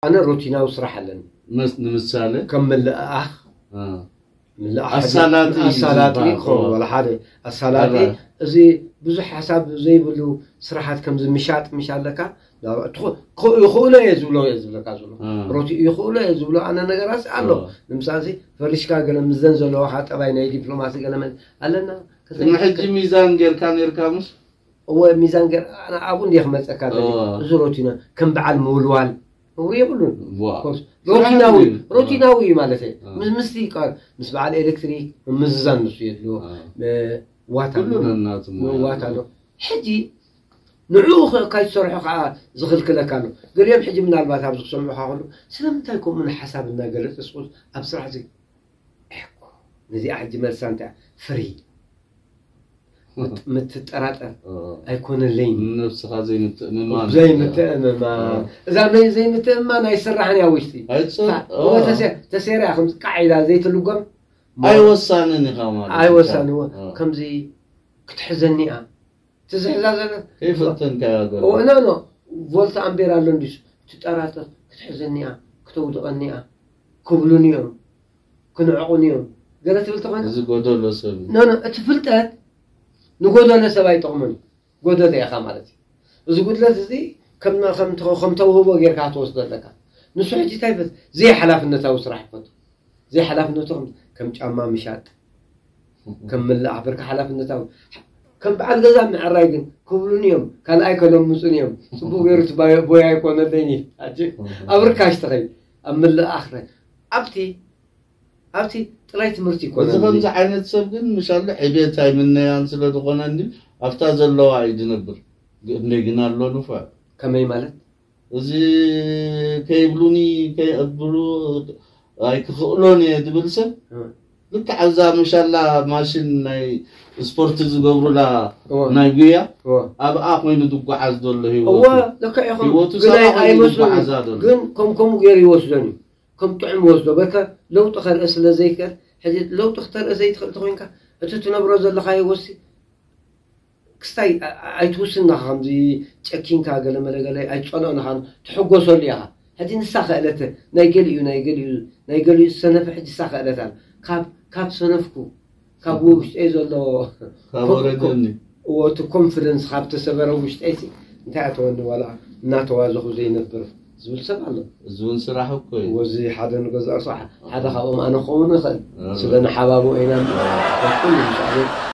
ኣነ ሮቲናዊ ስራሕ ኣለኒ። መስ- ንምሳሌ ከም ምልኣኽ አ፣ ምልኣኽ ኣሳላጢ እዩ ኣሳላጢ ዝበሃል። ክኸውን ወላ ሓደ ኣሳላጢ ኣላ- እዚ ብዙሕ ሓሳብ ዘይብሉ ስራሓት ከምዚ ምሻጥ ምሽ ኣለካ። ይኽእሎ እየ ዝብሎ እየ ዝብለካ ዘሎ አ፣ ሮቲ ይኽእሎ እየ ዝብሎ ኣነ ነገራት ኣሎ። አ፣ ንምሳሌ ፈሪሽካ ገለ ምስዘን ዘለዋካ ጠባይ ናይ ዲፕሎማሲ ገለ መ- ኣለና። ቅድሚ ሕጂ ሚዛን ጌርካ ኔርካ ምስ እወ ሚዛን ገር ኣነ ኣብኡ እንዲየ ክመፀካ ደሊ እወ። እዚ ሮቲና ከም በዓል ምውልዋል እው የብሉን። ዋ ኮርስ ስራሕ ሮቲናዊ እዩ። ሮቲናዊ እዩ ማለት እዩ። እወ። ምስ ምስቲ ቃ- ምስ በዓል ኤሌክትሪክ ምምዝዛን ንሱ የድልዎ አ፣ እ፣ ዋታ ኩሉ ኣሎ። ነናቱ ሞያ ዋታ ኣሎ። ሕጂ ንዕኡ ከ- ካይትሰርሖ ከዓ ዝኽልክለካ ኣሎ። ገሊኦም ሕጂ ምናልባት ኣብዚ ክሰምዑካ ከሉ ስለምንታይ ከምኡ ንሓሳብ እናገለፀ ስቁስ ኣብ ስራሕ እዚ እኮ ነዚኣ ሕጂ መልሳ እንታይ ፍሪ ምት- ምትጠራጠር አ፣ ኣይኮነለይን ንነብስኻ ዘይምትእምማን ዘይምትእምማን እዛ ናይ ዘይምትእምማን ኣይስራሕን እያ ውሽጢ ኣይጽ- ተሴርያ ከም ቃዒዳ ዘይትልጎም ኣይወሳንን ኢኻ ማለት እዩ። ኣይወሳንዎ አ፣ ከምዚ ክትሕዘኒ እያ ትዝሕዛ ዘለ ከይፈተንካያ ገለ ኖ ኖ ቮልታ ኣምቤር ኣሎ እንዲስ ትጠራጠር ክትሕዘኒ እያ ክተውድቐኒ እያ ክብሉን እዮም ክንዕቑን እዮም ገለ ትብል ተኾይና እዚ ጎደሎ ሰብ እዩ። ኖ ኖ እቲ ፍልጠት ንጎደሎ ሰብ ኣይጠቕሙን እዩ ጎደሎ ኢኻ ማለት እዩ እዚ ጉድለት እዚ ከም ከም ከም ተውህቦ ጌርካ ትወስዶ ኣለካ ንሱ ሕጂ እንታይ ይፈት ዘይሓላፍነታዊ ስራሕ ይፈቱ ዘይሓላፍነቱ ከም- ከም ጫማ ምሻጥ ከም ምላእ ኣኽበርካ ሓላፍነታዊ ከም በዓል ገዛ ምዕራይ ግን ክብሉን እዮም ካልኣይ ከለምፁን እዮም ፅቡቅ ገይሩ እቲ ባዮ- ቦያ ኣይኮነለይን እዩ ኣጀ ኣብ ርካሽ ተኸይ ኣብ ምላእ ኣኽረ ኣብቲ ኣብቲ ጥራይ ትምህርቲ ይኮነ እዚ ከምዚ ዓይነት ሰብ ግን ምሻለ ዕቤት ኣይምነያን ስለ ዝኾነ እንዲ ኣብታ ዘለዋ እዩ ዝነብር። እንደ ግን ኣሎ ንፉዕ ከመይ ማለት እዚ ከይብሉኒ ከይብሉ ኣይክኽእሎን እየ ዝብል ሰብ እም። ልክዕ ኣብዛ መሻላ ማሽን ናይ ስፖርት ዝገብሩላ እወ፣ ናይ ጉያ እወ። ኣብኣ ኮይኑ ዝጓዓዝ ዘሎ እወ ህይወቱ ልክዕ ኢኹም ህይወቱ ግን ኣይ- ሰብኣዊ ኣይመስሉን ይጓዓዛ ዘሎ ግን ከም ከምኡ ገይሩ ይወስዶን እዩ ከም ጥዑም ይወስዶ በከ ለውጢ ከርኢ ስለ ዘይክእል ሕጂ ለውጢ ክተርኢ ዘይትኽእል ተኮይንካ እቲ ትነብሮ ዘለካ ይወሲ ክስታይ ኣ- ኣ- ኣይትውስን ኢኻ ከምዚ ጨኪንካ ገለ መለ ገለ ኣይትጸልኦን ኢኻ ትሕጎሰሉ ኢኻ ሕጂ ንሳ ክእለት ናይ ገሊኡ ናይ ገሊኡ ናይ ገሊኡ ዝሰነፈ ሕጂ ንሳ ክእለት ኣላ ካብ ካብ ሰነፍኩ ካብ ውሽጠይ ዘሎ ካብ ወረደኒ እዎ እቲ ኮንፊደንስ ካብ ተሰበረ ውሽጠይ ሲ እንታይ ኣተወኒ ዋላ እናተዋዘኹ ዘይነብር ዝብል ሰብ ኣሎ እዚ እውን ስራሕ እኮ እዩ ወዚ ሓደ ንገዛእ ሰው ሓደ ካብኦም ኣነ ክኸውን ይኽእል እ። ስለ ንሓባቡ ኢና ኩሉ ምስ ኣቤት